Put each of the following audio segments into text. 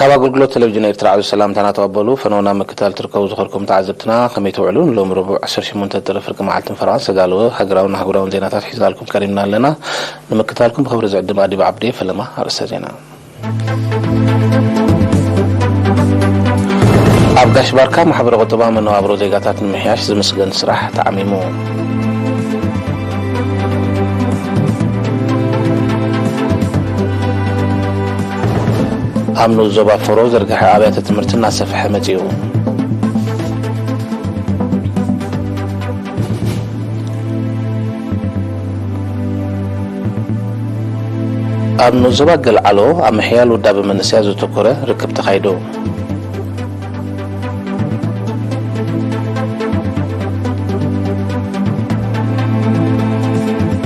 ኣብ ኣገልግሎት ቴሌቪዥን ኤርትራ ዓቢ ሰላምታና ተቐበሉ። ፈነወና ምክታል ትርከቡ ዝኸርኩም ተዓዘብትና፣ ከመይ ትውዕሉ? ንሎሚ ረቡዕ ዓሰርተ ሸሞንተ ጥሪ ፍርቂ መዓልትን ፈረቓን ዝተዳለወ ሃገራውን ኣህጉራውን ዜናታት ሒዝናልኩም ቀሪብና ኣለና። ንምክታልኩም ብኽብሪ ዝዕድም ኣዲብ ዓብዴ። ፈለማ ኣርእስተ ዜና። ኣብ ጋሽ ባርካ ማሕበረ ቁጠባ መነባብሮ ዜጋታት ንምምሕያሽ ዝምስገን ስራሕ ተዓሚሙ። ኣብ ንኡስ ዞባ ፎሮ ዝርግሐ ኣብያተ ትምህርቲ እናሰፍሐ መጺኡ። ኣብ ንኡስ ዞባ ገልዓሎ ኣብ ምሕያል ውዳበ መንእሰያት ዘተኮረ ርክብ ተኻይዱ።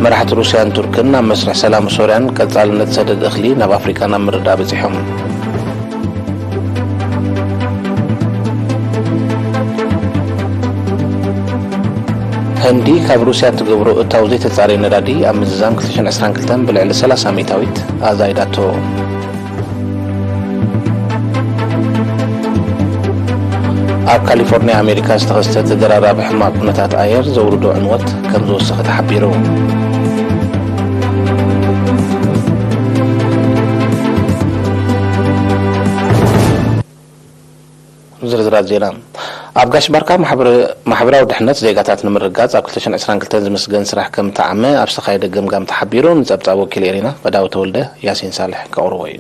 መራሕቲ ሩስያን ቱርክን ኣብ መስርሕ ሰላም ሶርያን ቀጻልነት ሰደድ እኽሊ ናብ ኣፍሪቃ ናብ ምርዳእ በጺሖም። ህንዲ ካብ ሩስያ እትገብሮ እታው ዘይተጻረየ ነዳዲ ኣብ ምዝዛም ክልተ ሽሕን ዕስራን ክልተን ብልዕሊ ሰላሳ ሚእታዊት ኣዛይዳቶ። ኣብ ካሊፎርኒያ ኣሜሪካ ዝተኸስተ ተደራራቢ ሕማቕ ኩነታት ኣየር ዘውርዶ ዕንወት ከም ዝወሰኸ ተሓቢሩ። ዝርዝራት ዜና። ኣብ ጋሽ ባርካ ማሕበረ-፣ ማሕበራዊ ድሕነት ዜጋታት ንምርጋጽ ኣብ ክልተ ሽሕን ዕስራን ክልተን ዝምስገን ስራሕ ከም እተዓመ ኣብ ዝተኻየደ ገምጋም ተሓቢሩ። ንጸብጻብ ወኪል ኤሪና ፈዳዊ ተወልደ ያሲን ሳልሕ ከቕርቦ እዩ።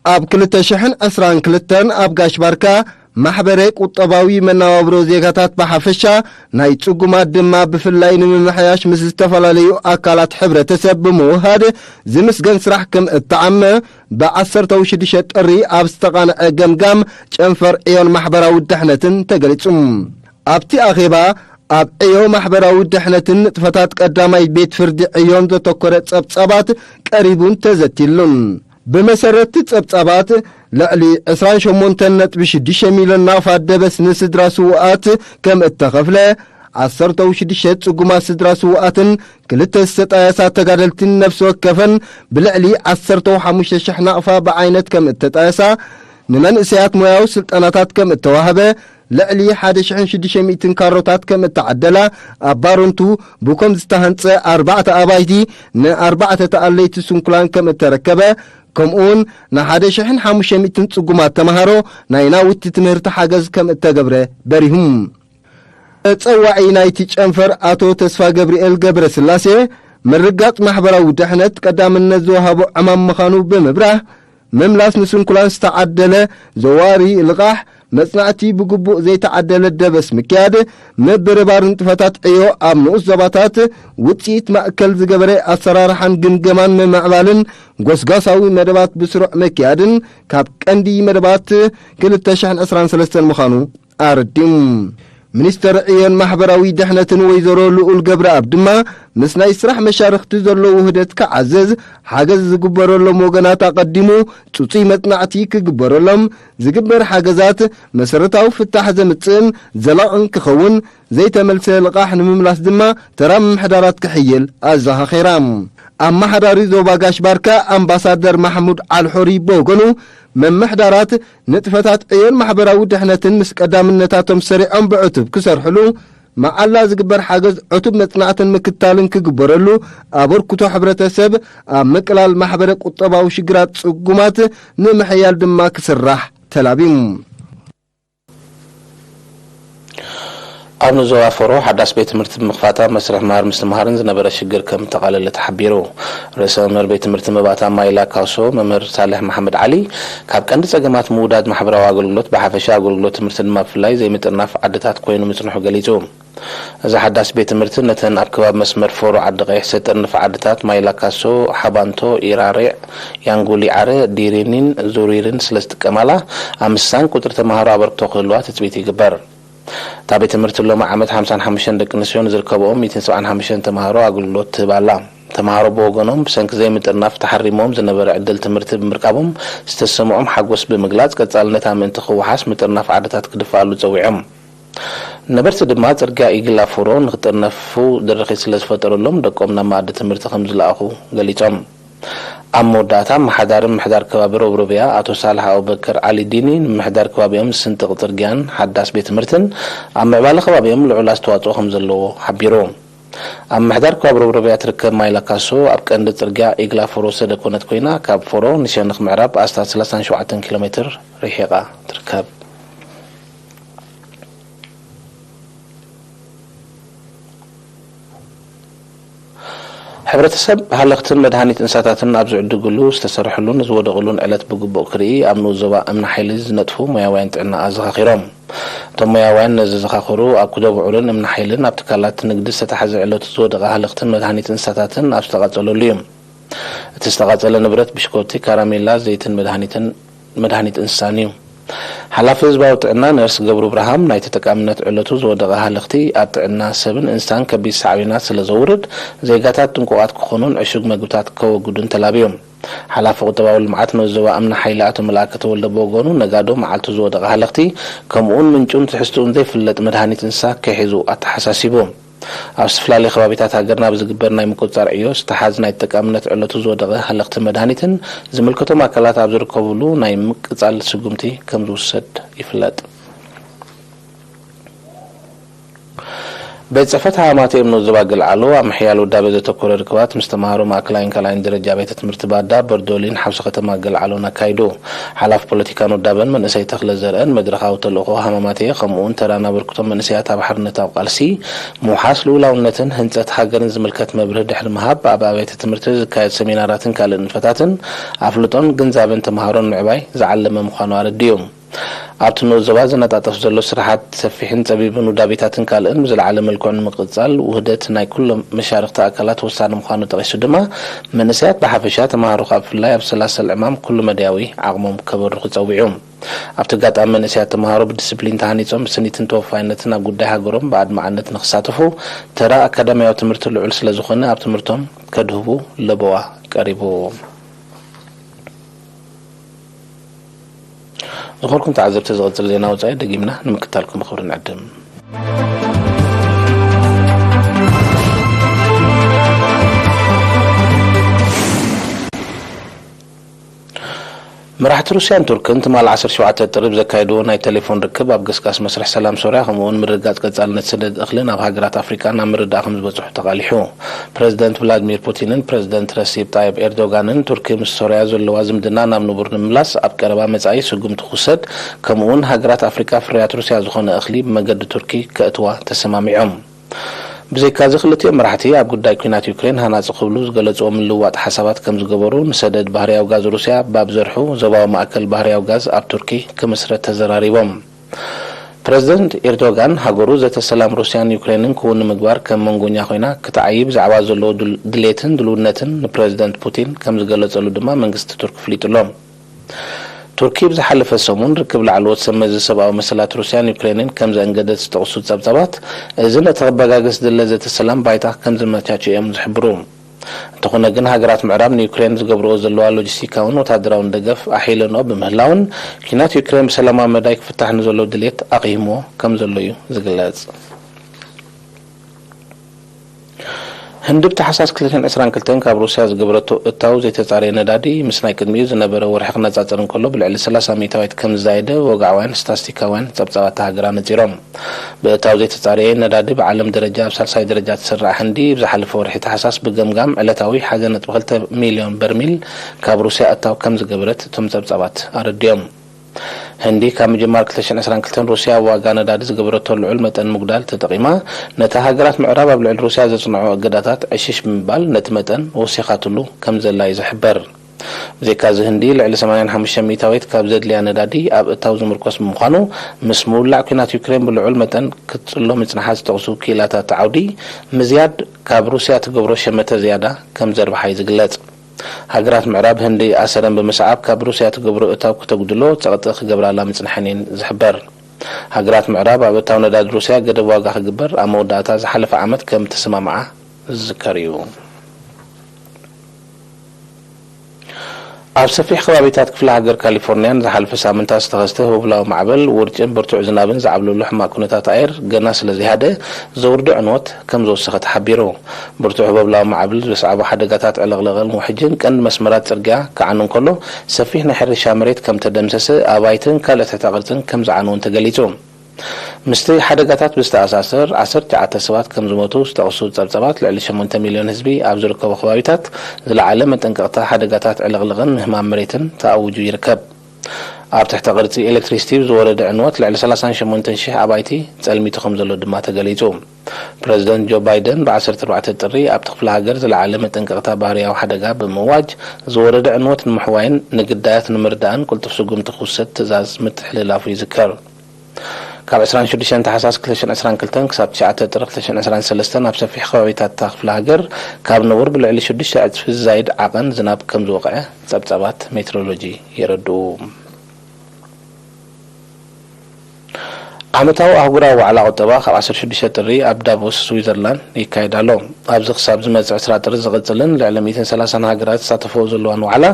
ኣብ ክልተ ሽሕን ዕስራን ክልተን ኣብ ጋሽ ባርካ ማሕበረ ቁጠባዊ መነባብሮ ዜጋታት ብሓፈሻ ናይ ጽጉማት ድማ ብፍላይ ንምምሕያሽ ምስ ዝተፈላለዩ ኣካላት ሕብረተሰብ ብምውሃድ ዝምስገን ስራሕ ከም እተዓመ ብዓሰርተ ሽዱሽተ ጥሪ ኣብ ዝተቓንዐ ገምጋም ጨንፈር ዕዮን ማሕበራዊ ድሕነትን ተገሊጹ። ኣብቲ ኣኼባ ኣብ ዕዮ ማሕበራዊ ድሕነትን ንጥፈታት ቀዳማይ ቤት ፍርዲ ዕዮን ዘተኮረ ጸብጻባት ቀሪቡን ተዘቲሉን። ብመሰረትቲ ጸብጻባት፣ ልዕሊ ዕስራን ሸሞንተን ነጥቢ ሽዱሽተ ሚልዮን ናቕፋ ደበስ ንስድራ ስዉኣት ከም እተኸፍለ፣ ዓሰርተ ሽዱሽተ ጽጉማት ስድራ ስዉኣትን ክልተ ዝተጣየሳ ተጋደልትን ነፍሲ ወከፈን ብልዕሊ ዓሰርተ ሓሙሽተ ሽሕ ናቕፋ ብዓይነት ከም እተጣየሳ፣ ንመንእሰያት ሞያዊ ስልጠናታት ከም እተዋህበ፣ ልዕሊ ሓደ ሽሕን ሽዱሽተ ሚእትን ካሮታት ከም እተዓደላ፣ ኣብ ባረንቱ ብኮም ዝተሃንጸ ኣርባዕተ ኣባይቲ ንኣርባዕተ ተኣለይቲ ስንኩላን ከም እተረከበ፣ ከምኡውን ንሓደ ሽሕን ሓሙሽተ ሚእትን ጽጉማት ተማሃሮ ናይ ናውቲ ትምህርቲ ሓገዝ ከም እተገብረ በሪሁ። ተጸዋዒ ናይቲ ጨንፈር ኣቶ ተስፋ ገብርኤል ገብረ ስላሴ፣ ምርጋጽ ማሕበራዊ ድሕነት ቀዳምነት ዝወሃቦ ዕማም ምዃኑ ብምብራህ፣ ምምላስ ንስንኩላን ዝተዓደለ ዘዋሪ ልቓሕ፣ መጽናዕቲ ብግቡእ ዘይተዓደለ ደበስ ምክያድ፣ ምብርባር ንጥፈታት ዕዮ ኣብ ንኡስ ዞባታት ውጽኢት ማእከል ዝገበረ ኣሰራርሓን ግምገማን ምምዕባልን ጎስጓሳዊ መደባት ብስሩዕ ምክያድን ካብ ቀንዲ መደባት ክልተ ሽሕን ዕስራን ሰለስተን ምዃኑ ኣረዲኡ። ሚኒስተር ዕዮን ማሕበራዊ ድሕነትን ወይዘሮ ልኡል ገብረኣብ ድማ፣ ምስ ናይ ስራሕ መሻርኽቲ ዘሎ ውህደት ክዓዘዝ፣ ሓገዝ ዝግበረሎም ወገናት ኣቐዲሙ ጽጹይ መጽናዕቲ ክግበረሎም፣ ዝግበር ሓገዛት መሰረታዊ ፍታሕ ዘምጽእን ዘላቕን ክኸውን፣ ዘይተመልሰ ልቓሕ ንምምላስ ድማ ተራ ምምሕዳራት ክሕይል ኣዘኻኺራ። ኣመሓዳሪ ዞባ ጋሽ ባርካ ኣምባሳደር ማሕሙድ ኣልሑሪ ብወገኑ፣ መምሕዳራት ንጥፈታት ዕዮን ማሕበራዊ ድሕነትን ምስ ቀዳምነታቶም ሰሪዖም ብዕቱብ ክሰርሕሉ፣ መዓላ ዝግበር ሓገዝ ዕቱብ መጽናዕትን ምክታልን ክግበረሉ፣ ኣበርክቶ ሕብረተሰብ ኣብ ምቅላል ማሕበረ ቁጠባዊ ሽግራት ጽጉማት ንምሕያል ድማ ክስራሕ ተላብዩ። ኣብ ንዞባ ፎሮ ሓዳስ ቤት ትምህርቲ ብምኽፋታ መስርሕ ምሃር ምስትምሃርን ዝነበረ ሽግር ከም እተቓለለ ተሓቢሩ። ርእሰ መምህር ቤት ትምህርቲ መባእታ ማይላ ካውሶ መምህር ሳልሕ መሓመድ ዓሊ፣ ካብ ቀንዲ ጸገማት ምውዳድ ማሕበራዊ ኣገልግሎት ብሓፈሻ ኣገልግሎት ትምህርቲ ድማ ብፍላይ ዘይምጥርናፍ ዓድታት ኮይኑ ምጽንሑ ገሊጹ። እዚ ሓዳስ ቤት ትምህርቲ ነተን ኣብ ከባቢ መስመር ፎሮ ዓዲ ቀይሕ ዘጥርንፋ ዓድታት ማይላ ካሶ፣ ሓባንቶ፣ ኢራሬዕ፣ ያንጉሊ ዓረ፣ ዲሪኒን ዙሪርን ስለ ዝጥቀማላ፣ ኣብ ምስሳን ቁጽሪ ተማሃሮ ኣበርክቶ ክህልዋ ትጽቢት ይግበር። እታ ቤት ትምህርቲ ሎሚ ዓመት ሓምሳን ሓሙሽተን ደቂ ኣንስትዮ ንዝርከብኦም ሚእትን ሰብዓን ሓሙሽተን ተማሃሮ ኣገልግሎት ትህብ ኣላ። ተማሃሮ ብወገኖም፣ ብሰንኪ ዘይምጥርናፍ ተሓሪምዎም ዝነበረ ዕድል ትምህርቲ ብምርካቦም ዝተሰምዖም ሓጎስ ብምግላጽ፣ ቀጻልነታ ምእንቲ ክወሓስ ምጥርናፍ ዓድታት ክድፍኣሉ ጸዊዖም። ነበርቲ ድማ፣ ጽርግያ ኢግላ ፎሮ ንኽጥርነፉ ድርኺት ስለ ዝፈጠረሎም፣ ደቆም ናብ መኣዲ ትምህርቲ ከም ዝለኣኹ ገሊጾም። ኣብ መወዳእታ፣ ኣመሓዳሪ ምምሕዳር ከባቢ ሮብሮብያ ኣቶ ሳልሕ ኣቡበከር ዓሊ ዲኒ፣ ንምምሕዳር ከባቢኦም ዝስንጥቕ ጽርግያን ሓዳስ ቤት ትምህርትን ኣብ ምዕባለ ከባቢኦም ልዑል ኣስተዋጽኦ ከም ዘለዎ ሓቢሩ። ኣብ ምምሕዳር ከባቢ ሮብሮብያ ትርከብ ማይላ ካሶ፣ ኣብ ቀንዲ ጽርግያ ኢግላ ፎሮ ሰደ ኮነት ኮይና፣ ካብ ፎሮ ንሸነኽ ምዕራብ ኣስታት ሰላሳን ሸውዓተን ኪሎ ሜትር ርሒቓ ትርከብ። ሕብረተሰብ ሃለኽትን መድሃኒት እንስሳታትን ኣብ ዝዕድግሉ፣ ዝተሰርሕሉን ዝወደቕሉን ዕለት ብግቡእ ክርኢ ኣብ ንኡስ ዞባ እምኒ ሓይሊ ዝነጥፉ ሞያውያን ጥዕና ኣዘኻኺሮም። እቶም ሞያውያን ነዚ ዘኻኽሩ፣ ኣብ ክደብዑርን እምኒ ሓይልን ኣብ ትካላት ንግዲ ዝተታሕዘ ዕለቱ ዝወደቐ ሃለኽትን መድሃኒት እንስሳታትን ኣብ ዝተቓጸለሉ እዩ። እቲ ዝተቓጸለ ንብረት ብሽኮቲ፣ ካራሜላ፣ ዘይትን መድሃኒትን መድሃኒት እንስሳን እዩ። ሓላፊ ህዝባዊ ጥዕና ነርስ ገብሩ ብርሃም፣ ናይ ተጠቃምነት ዕለቱ ዝወደቐ ሃለኽቲ ኣብ ጥዕና ሰብን እንስሳን ከቢድ ሳዕቤናት ስለ ዘውርድ፣ ዜጋታት ጥንቁቓት ክኾኑን ዕሹግ መግብታት ከወግዱን ተላብዮም። ሓላፊ ቁጠባዊ ልምዓት ንኡስ ዞባ እምኒ ሓይሊ ኣቶ መልኣከ ተወልደ ብወገኑ፣ ነጋዶ መዓልቱ ዝወደቐ ሃለኽቲ ከምኡውን ምንጩን ትሕዝትኡን ዘይፍለጥ መድሃኒት እንስሳ ከይሕዙ ኣተሓሳሲቡ። ኣብ ዝተፈላለዩ ከባቢታት ሃገርና ብዝግበር ናይ ምቁጽጻር ዕዮ ዝተሓዝ ናይ ተጠቃምነት ዕለቱ ዝወደቐ ሃለኽቲ መድሃኒትን ዝምልከቶም ኣካላት ኣብ ዝርከብሉ ናይ ምቅጻል ስጉምቲ ከም ዝውሰድ ይፍለጥ። ቤት ጽሕፈት ሃማማተ እምነት ዞባ ገልዓሎ ኣብ ምሕያል ውዳበ ዘተኮረ ርክባት ምስ ተምሃሮ ማእከላይን ካልኣይን ደረጃ ቤተ ትምህርቲ ባዳ በርዶሊን ሓውሲ ከተማ ገልዓሎን ኣካይዱ። ሓላፊ ፖለቲካን ውዳበን መንእሰይ ተኽለ ዘርአን፣ መድረኻዊ ተልእኾ ሃማማተ ከምኡውን ተራን ኣበርክቶ መንእሰያት ኣብ ሓርነታዊ ቃልሲ፣ ምውሓስ ልኡላውነትን ህንጸት ሃገርን ዝምልከት መብርሂ ድሕሪ ምሃብ፣ ኣብ ኣብያተ ትምህርቲ ዝካየድ ሰሚናራትን ካልእ ንጥፈታትን ኣፍልጦን ግንዛበን ተምሃሮን ምዕባይ ዝዓለመ ምዃኑ ኣረዲኡ። ኣብቲ ንኡስ ዞባ ዝነጣጠፍ ዘሎ ስራሓት ሰፊሕን ጸቢብን ውዳቤታትን ካልእን ብዝለዓለ መልክዑ ንምቅጻል ውህደት ናይ ኩሎም መሻርኽቲ ኣካላት ወሳኒ ምዃኑ ጠቒሱ ድማ፣ መንእሰያት ብሓፈሻ፣ ተምሃሮ ከኣ ብፍላይ ኣብ ሰላሰል ዕማም ኩሉ መዳያዊ ዓቕሞም ከበርኹ ጸዊዑ። ኣብቲ ኣጋጣሚ መንእሰያት ተምሃሮ ብዲስፕሊን ተሃኒጾም ብስኒትን ተወፋይነትን ኣብ ጉዳይ ሃገሮም ብኣድማዕነት ንክሳተፉ ተራ ኣካዳሚያዊ ትምህርቲ ልዑል ስለ ዝኾነ ኣብ ትምህርቶም ከድህቡ ለበዋ ቀሪቡ። ዝኸበርኩም ተዓዘብቲ፣ ዝቕጽል ዜና ወጻኢ ደጊምና ንምክታልኩም ብኽብሪ ንዕድም። መራሕቲ ሩስያን ቱርክን ትማል ዓሰርተ ሸውዓተ ጥሪ ብዘካየድዎ ናይ ቴሌፎን ርክብ ኣብ ገስጋስ መስርሕ ሰላም ሶርያ ከምኡውን ምርግጋጽ ቀጻልነት ሰደድ እኽልን ኣብ ሃገራት ኣፍሪቃ ናብ ምርዳእ ከም ዝበጽሑ ተቓሊሑ። ፕረዚደንት ቭላድሚር ፑቲንን ፕረዚደንት ረሲፕ ጣይብ ኤርዶጋንን ቱርኪ ምስ ሶርያ ዘለዋ ዝምድና ናብ ንቡር ንምምላስ ኣብ ቀረባ መጻኢ ስጉምቲ ክውሰድ፣ ከምኡውን ሃገራት ኣፍሪቃ ፍርያት ሩስያ ዝኾነ እኽሊ ብመገዲ ቱርኪ ከእትዋ ተሰማሚዖም። ብዘይካዚ ክልቲኦም መራሕቲ ኣብ ጉዳይ ኲናት ዩክሬን ሃናጺ ክብሉ ዝገለጽዎ ምልውዋጥ ሓሳባት ከም ዝገበሩ፣ ንሰደድ ባህርያዊ ጋዝ ሩስያ ባብ ዘርሑ ዞባዊ ማእከል ባህርያዊ ጋዝ ኣብ ቱርኪ ክምስረት ተዘራሪቦም። ፕረዚደንት ኤርዶጋን፣ ሃገሩ ዘተ ሰላም ሩስያን ዩክሬንን ክውን ንምግባር ከም መንጎኛ ኮይና ክትዓዪ ብዛዕባ ዘለዎ ድል-፣ ድሌትን ድልውነትን ንፕረዚደንት ፑቲን ከም ዝገለጸሉ ድማ መንግስቲ ቱርኪ ኣፍሊጡ ኣሎ። ቱርኪ ብዝሓለፈ ሰሙን ርክብ ላዕለዎት ሰብ መዚ ሰብኣዊ መሰላት ሩስያን ዩክሬንን ከም ዘእንገደት ዝጠቕሱ ጸብጻባት፣ እዚ ነቲ ክበጋገስ ዝድለ ዘተ ሰላም ባይታ ከም ዘመቻችኦ እዮም ዝሕብሩ። እንተኾነ ግን፣ ሃገራት ምዕራብ ንዩክሬን ዝገብርኦ ዘለዋ ሎጂስቲካውን ወታደራውን ደገፍ ኣሒለንኦ ብምህላውን፣ ኲናት ዩክሬን ብሰላማዊ መዳይ ክፍታሕ ንዘሎ ድሌት ኣቕሂምዎ ከም ዘሎ እዩ ዝግለጽ። ህንዲ ብታሕሳስ ክልተን ዕስራን ክልተን ካብ ሩስያ ዝገበረቶ እታው ዘይተጻረየ ነዳዲ፣ ምስ ናይ ቅድሚኡ ዝነበረ ወርሒ ክነጻጸር እንከሎ፣ ብልዕሊ ሰላሳ ሚእታዊት ከም ዝዛየደ ወግዓውያን ስታስቲካውያን ጸብጻባት እታ ሃገር ኣነጺሮም። ብእታው ዘይተጻረየ ነዳዲ ብዓለም ደረጃ ኣብ ሳልሳይ ደረጃ ትስራዕ ህንዲ፣ ብዝሓለፈ ወርሒ ታሕሳስ ብገምጋም ዕለታዊ ሓደ ነጥቢ ክልተ ሚልዮን በርሚል ካብ ሩስያ እታው ከም ዝገበረት እቶም ጸብጻባት ኣረዲኦም። ህንዲ ካብ ምጅማር ክልተ ሽሕን ዕስራን ክልተን ሩስያ ኣብ ዋጋ ነዳዲ ዝገበረቶ ልዑል መጠን ምጉዳል ተጠቒማ፣ ነታ ሃገራት ምዕራብ ኣብ ልዕሊ ሩስያ ዘጽንዖ እገዳታት ዕሽሽ ብምባል፣ ነቲ መጠን ወሲኻትሉ ከም ዘላ እዩ ዝሕበር። ብዘይካዚ፣ ህንዲ ልዕሊ ሰማንያን ሓሙሽተን ሚእታዊት ካብ ዘድልያ ነዳዲ ኣብ እታው ዝምርኮስ ብምዃኑ፣ ምስ ምውላዕ ኲናት ዩክሬን ብልዑል መጠን ክትጽሎ ምጽንሓ ዝጠቕሱ ክኢላታት እቲ ዓውዲ፣ ምዝያድ ካብ ሩስያ ትገብሮ ሸመተ ዝያዳ ከም ዘርብሓ እዩ ዝግለጽ። ሃገራት ምዕራብ፣ ህንዲ ኣሰረን ብምስዓብ ካብ ሩስያ ትገብሮ እታው ክተጉድሎ ጸቕጢ ክገብራላ ምጽንሐን እየን ዝሕበር። ሃገራት ምዕራብ ኣብ እታው ነዳዲ ሩስያ ገደብ ዋጋ ክግበር ኣብ መወዳእታ ዝሓለፈ ዓመት ከም ተሰማምዓ ዝዝከር እዩ። ኣብ ሰፊሕ ከባቢታት ክፍለ ሃገር ካሊፎርኒያን ዝሓለፈ ሳምንታት ዝተኸስተ ህቦብላዊ ማዕበል፣ ውርጭን ብርቱዕ ዝናብን ዝዓብለሉ ሕማቕ ኩነታት ኣየር ገና ስለ ዘይሃደ፣ ዘውርዶ ዕንወት ከም ዘወሰኸ ተሓቢሩ። ብርቱዕ ህቦብላዊ ማዕበል ዘስዓቦ ሓደጋታት ዕልቕልቕን ውሕጅን ቀንዲ መስመራት ጽርግያ ክዓኑ እንከሎ፣ ሰፊሕ ናይ ሕርሻ መሬት ከም ተደምሰሰ፣ ኣባይትን ካልእ ትሕተ ቅርጽን ከም ዝዓነውን ተገሊጹ። ምስቲ ሓደጋታት ብዝተኣሳሰር፣ ዓሰርተ ትሽዓተ ሰባት ከም ዝሞቱ ዝጠቕሱ ጸብጻባት፣ ልዕሊ ሸሞንተ ሚልዮን ህዝቢ ኣብ ዝርከቦ ከባቢታት ዝለዓለ መጠንቀቕታ ሓደጋታት ዕልቕልቕን ምህማም መሬትን ተኣዊጁ ይርከብ። ኣብ ትሕተ ቅርጺ ኤሌክትሪሲቲ ብዝወረደ ዕንወት፣ ልዕሊ ሰላሳን ሸሞንተን ሽሕ ኣባይቲ ጸልሚቱ ከም ዘሎ ድማ ተገሊጹ። ፕረዚደንት ጆ ባይደን ብ ዓሰርተ ኣርባዕተ ጥሪ ኣብቲ ክፍለ ሃገር ዝለዓለ መጠንቀቕታ ባህርያዊ ሓደጋ ብምእዋጅ፣ ዝወረደ ዕንወት ንምሕዋይን ንግዳያት ንምርዳእን ቅልጡፍ ስጉምቲ ክውሰድ ትእዛዝ ምትሕልላፉ ይዝከር። ካብ ዕስራን ሽዱሽተን ታሕሳስ ክልተ ሽሕን ዕስራን ክልተን ክሳብ ትሽዓተ ጥሪ ክልተ ሽሕን ዕስራን ሰለስተን ኣብ ሰፊሕ ከባቢታት እታ ክፍለ ሃገር ካብ ንቡር ብልዕሊ ሽዱሽተ ዕጽፊ ዝዛይድ ዓቐን ዝናብ ከም ዝወቕዐ ጸብጻባት ሜትሮሎጂ የረድኡ። ዓመታዊ ኣህጉራዊ ዋዕላ ቁጠባ ካብ ዓሰርተ ሽዱሽተ ጥሪ ኣብ ዳቮስ ስዊዘርላንድ ይካየድ ኣሎ። ኣብዚ ክሳብ ዝመጽእ ዕስራ ጥሪ ዝቕጽልን ልዕሊ ሚእትን ሰላሳን ሃገራት ዝሳተፍኦ ዘለዋን ዋዕላ፣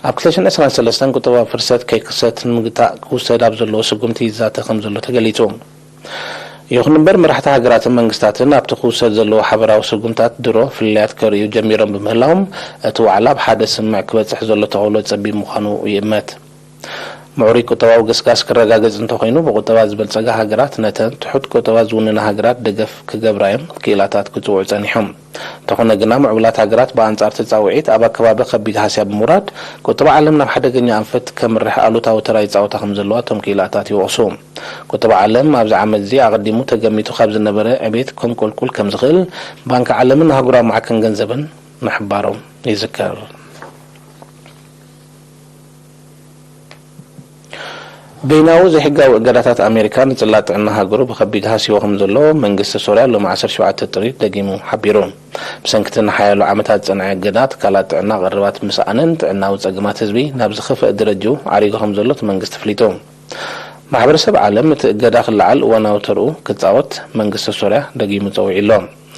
ኣብ ክልተ ሽሕን ዕስራን ሰለስተን ቁጠባዊ ፍርሰት ከይክሰት ንምግታእ ክውሰድ ኣብ ዘለዎ ስጉምቲ ይዛተ ከም ዘሎ ተገሊጹ። ይኹን እምበር፣ መራሕቲ ሃገራትን መንግስታትን ኣብቲ ክውሰድ ዘለዎ ሓበራዊ ስጉምታት ድሮ ፍልልያት ከርእዩ ጀሚሮም ብምህላዎም፣ እቲ ዋዕላ ኣብ ሓደ ስምምዕ ክበጽሕ ዘሎ ተኽእሎ ጸቢብ ምዃኑ ይእመት። ምዕሩይ ቁጠባዊ ገስጋስ ክረጋገጽ እንተኾይኑ፣ ብቁጠባ ዝበልጸጋ ሃገራት ነተን ትሑት ቁጠባ ዝውንና ሃገራት ደገፍ ክገብራ እዮም ክኢላታት ክጽውዑ ጸኒሖም። እንተኾነ ግና፣ ምዕቡላት ሃገራት ብኣንጻር እቲ ጻውዒት ኣብ ኣከባቢ ከቢድ ሃስያ ብምውራድ፣ ቁጠባ ዓለም ናብ ሓደገኛ ኣንፈት ከምርሕ ኣሉታዊ ተራ ይጻወታ ከም ዘለዋ እቶም ክኢላታት ይወቕሱ። ቁጠባ ዓለም ኣብዚ ዓመት እዚ ኣቐዲሙ ተገሚቱ ካብ ዝነበረ ዕቤት ከንቆልቁል ከም ዝኽእል ባንኪ ዓለምን ኣህጉራዊ ማዕከን ገንዘብን ምሕባሮም ይዝከር። በይናዊ ዘይሕጋዊ እገዳታት ኣሜሪካ ንጽላት ጥዕና ሃገሩ ብኸቢድ ሃስይዎ ከም ዘሎ መንግስቲ ሶርያ ሎሚ ዓሰርተ ሸውዓተ ጥሪ ደጊሙ ሓቢሩ። ብሰንኪ እቲ ንሓያሎ ዓመታት ዝጸንዐ እገዳ፣ ትካላት ጥዕና ቀረባት ምስኣንን ጥዕናዊ ጸገማት ህዝቢ ናብ ዝኸፍአ ደረጅኡ ዓሪጉ ከም ዘሎ እቲ መንግስቲ ኣፍሊጡ። ማሕበረሰብ ዓለም እቲ እገዳ ክለዓል እዋናዊ ተርኡ ክጻወት መንግስቲ ሶርያ ደጊሙ ጸዊዑ ኣሎ።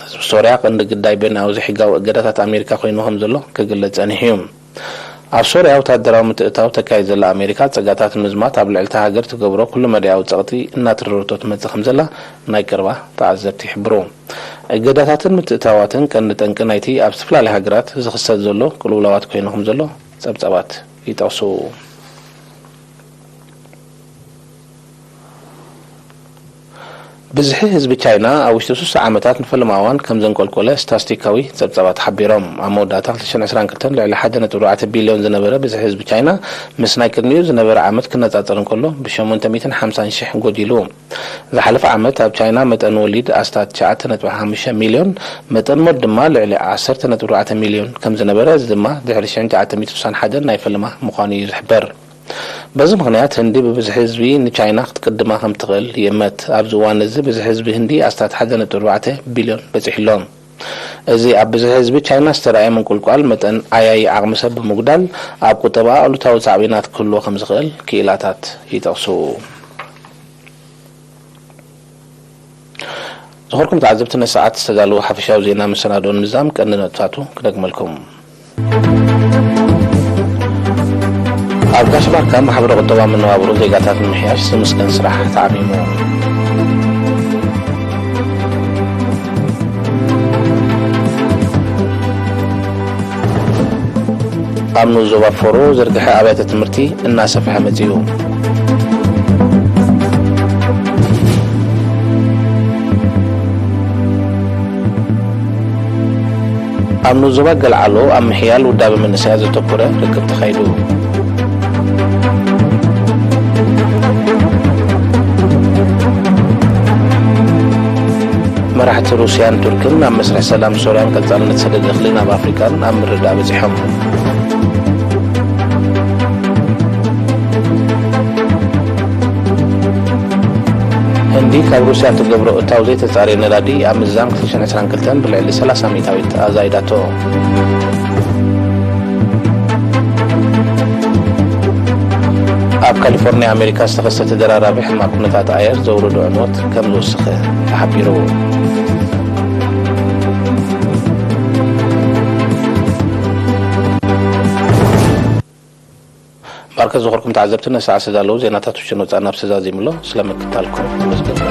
ህዝቢ ሶርያ ቀንዲ ግዳይ በይናዊ ዘይሕጋዊ እገዳታት ኣሜሪካ ኮይኑ ከም ዘሎ ክግለጽ ጸኒሑ እዩ። ኣብ ሶርያ ወታደራዊ ምትእትታው ተካይድ ዘላ ኣሜሪካ፣ ጸጋታት ንምዝማት ኣብ ልዕሊ እታ ሃገር ትገብሮ ኩሉ መዳያዊ ጸቕጢ እናተረረቶ ትመጽእ ከም ዘላ ናይ ቀረባ ተዓዘብቲ ይሕብሩ። እገዳታትን ምትእትታዋትን ቀንዲ ጠንቂ ናይቲ ኣብ ዝተፈላለያ ሃገራት ዝኽሰት ዘሎ ቅልውላዋት ኮይኑ ከም ዘሎ ጸብጻባት ይጠቕሱ። ብዝሒ ህዝቢ ቻይና ኣብ ውሽጢ ስሳ ዓመታት ንፈለማ እዋን ከም ዘንቆልቆለ ስታስቲካዊ ጸብጻባት ሓቢሮም። ኣብ መወዳእታ ክልተ ሽሕን ዕስራን ክልተን ልዕሊ ሓደ ነጥቢ ኣርባዕተ ቢልዮን ዝነበረ ብዝሒ ህዝቢ ቻይና፣ ምስ ናይ ቅድሚኡ ዝነበረ ዓመት ክነጻጸር እንከሎ፣ ብ ሸሞንተ ሚእትን ሓምሳን ሽሕ ጎዲሉ። ዝሓለፈ ዓመት ኣብ ቻይና መጠን ወሊድ ኣስታት ትሽዓተ ነጥቢ ሓሙሽተ ሚልዮን፣ መጠን ሞት ድማ ልዕሊ ዓሰርተ ነጥቢ ኣርባዕተ ሚልዮን ከም ዝነበረ፣ እዚ ድማ ድሕሪ ሽሕን ትሽዓተ ሚእትን ስሳን ሓደን ናይ ፈለማ ምዃኑ እዩ ዝሕበር። በዚ ምኽንያት፣ ህንዲ ብብዝሒ ህዝቢ ንቻይና ክትቅድማ ከም ትኽእል ይእመት። ኣብዚ እዋን እዚ፣ ብዝሒ ህዝቢ ህንዲ ኣስታት ሓደ ነጥቢ ኣርባዕተ ቢልዮን በጺሑ ኣሎ። እዚ ኣብ ብዝሒ ህዝቢ ቻይና ዝተራእየ ምንቁልቋል መጠን ዓያዪ ዓቕሚ ሰብ ብምጉዳል፣ ኣብ ቁጠባ ኣሉታዊ ሳዕቤናት ክህልዎ ከም ዝኽእል ክኢላታት ይጠቕሱ። ዝኸበርኩም ተዓዘብቲ፣ ነቲ ሰዓት ዝተዳለወ ሓፈሻዊ ዜና መሰናዶ ንምዝዛም ቀንዲ ነጥብታቱ ክደግመልኩም። ኣብ ጋሽ ባርካ ማሕበረ ቁጠባ መነባብሮ ዜጋታት ንምምሕያሽ ዝምስገን ስራሕ ተዓሚሙ። ኣብ ንኡስ ዞባ ፎሮ ዝርግሐ ኣብያተ ትምህርቲ እናሰፍሐ መጺኡ። ኣብ ንኡስ ዞባ ገልዓሎ ኣብ ምሕያል ውዳበ መንእሰያት ዘተኮረ ርክብ ተኻይዱ። መራሕቲ ሩስያን ቱርክን ኣብ መስርሕ ሰላም ሶርያን ቀጻልነት ሰደድ እኽሊ ናብ ኣፍሪቃን ኣብ ምርድዳእ በጺሖም። ህንዲ ካብ ሩስያ ትገብሮ እታው ዘይተጻረየ ነዳዲ ኣብ ምዝዛም ክልተ ሽሕን ዕስራን ክልተን ብልዕሊ ሰላሳ ሚእታዊት ኣዛይዳቶ። ኣብ ካሊፎርኒያ ኣሜሪካ ዝተኸስተ ተደራራቢ ሕማቕ ኩነታት ኣየር ዘውረዶ ዕንወት ከም ዝወሰኸ ተሓቢሩ። ከዘኸርኩም ተዓዘብቲ ነሰዓ ዝተዳለዉ ዜናታት ውሽን ወፃእና ብዝተዛዚሙ ኣሎ። ስለምክታልኩም ተመስገን።